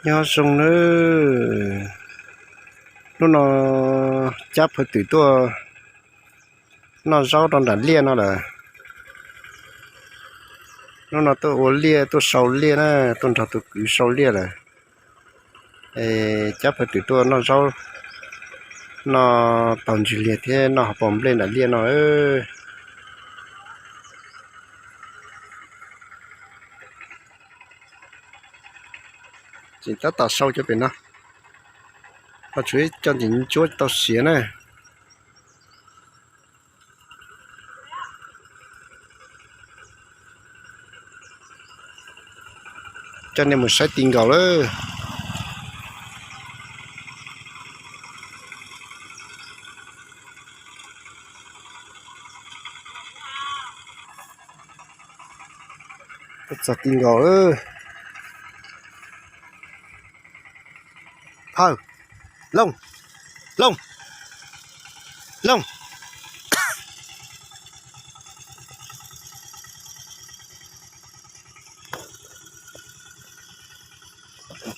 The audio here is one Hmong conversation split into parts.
Nyob zoo nawb, hnub no Cab Phawj Twm tuaj noj zaub rau nram liaj no lawm. Hnub no tuaj ua liaj, tuaj sau liaj na, tuaj nrog tus kwv sau liaj lawm. Cab Phawj Twm tuaj noj zaub, noj taug ntsig liag thiab noj hauv paus nplej nram liaj no. Tseem tab tom sau cov pem no, ho tshuav ib co ntses ntsuab tau siav na. Coj nej mus saib ti nkaus lawm. Txog ti nkaus lawm. Phawj, Looj, Looj, Looj.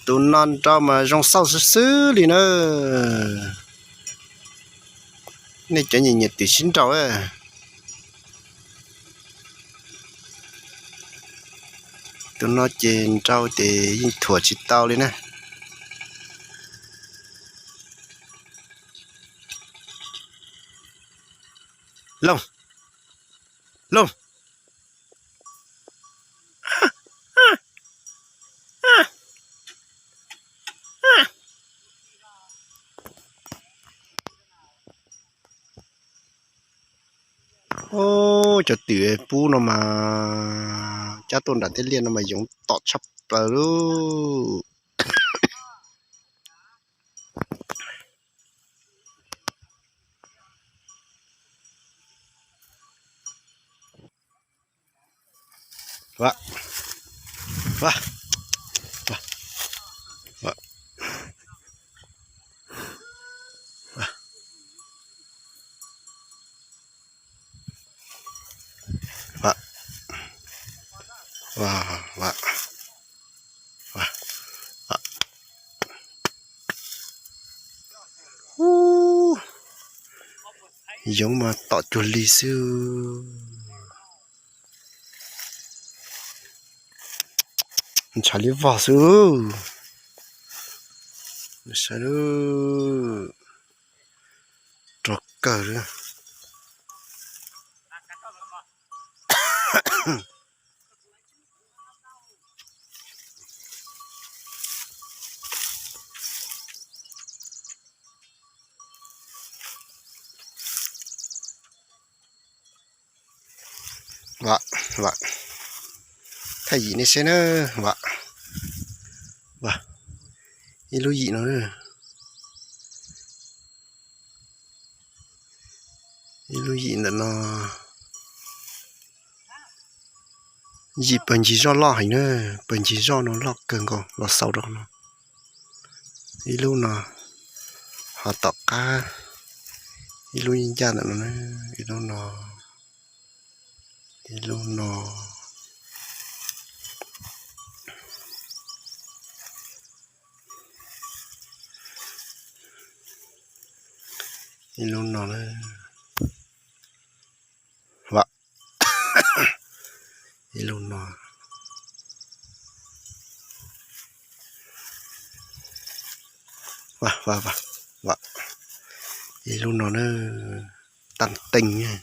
Tus no nrau mas zoo xauj xwb xwb li na. Nej cov nyiam nyiam twm sib nrau. Tus no ces nrau ces yeej thuam tsis tau li na. Looj, Looj. Cov twm pub no mas, cab tuaj nram tej liaj no mas yoov tom tshaj plaws lauj. Yoov mas tom cuag li xwb. Ntshav li vog xwb. Saib, rog kawg li. Vam, vam, thaij yim nej saib na. Vam, vam, ib lub yim no, ib lub yim ntawm no. Yim pawg ncig zoj loj heev na, pawg ncig zoj no loj kawg nkaus los xaus rau no. Ib lub no ho tom qab, ib lub ncaj ntawm no, ib lub no, ib lub no, ib lub no na. Vam, ib lub no. Vam, vam, vam, ib lub no na. Tag teeg.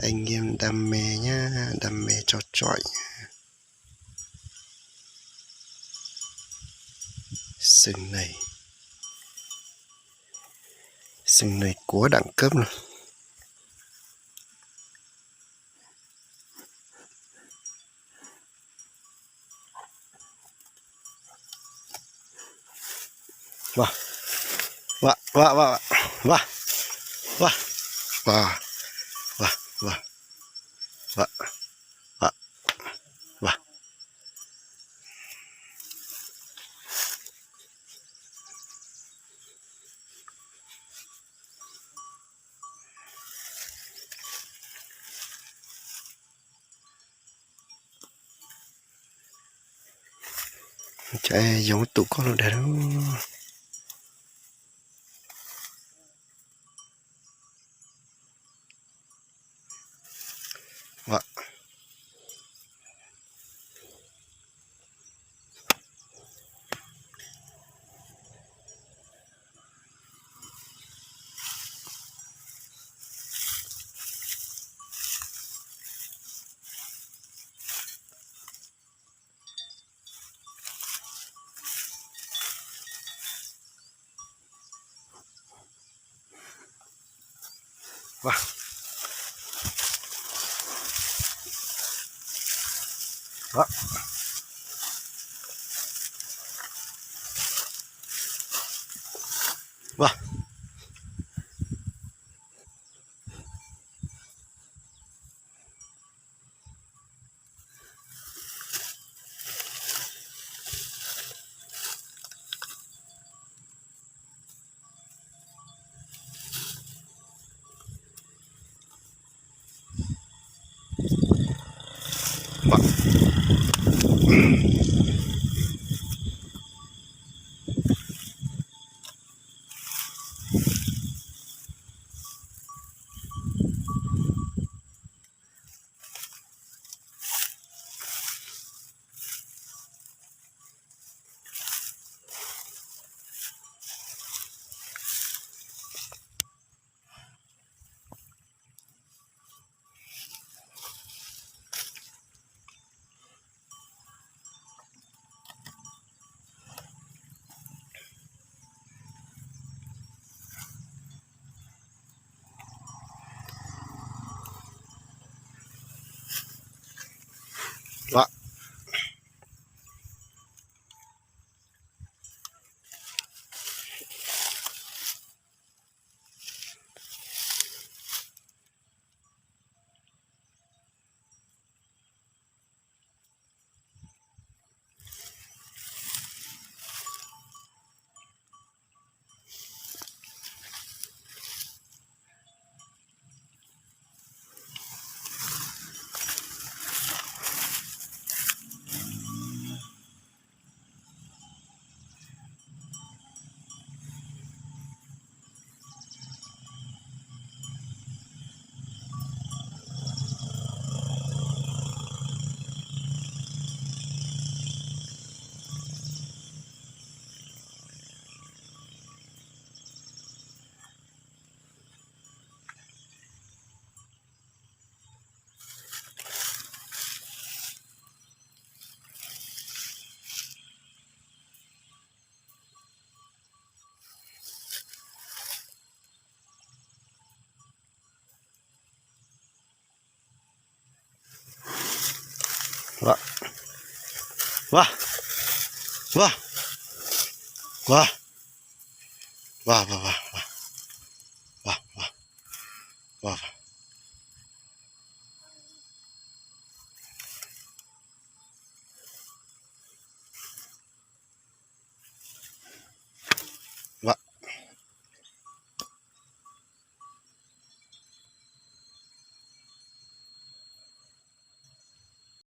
Anh em đam mê nhá, đam mê cho chọi. Sừng này, sừng này của đẳng cấp này. Vam, vam, vam, vam, vam, vam, vam, vam, vam, vam. Cas yoov tus koj lug dag lawm.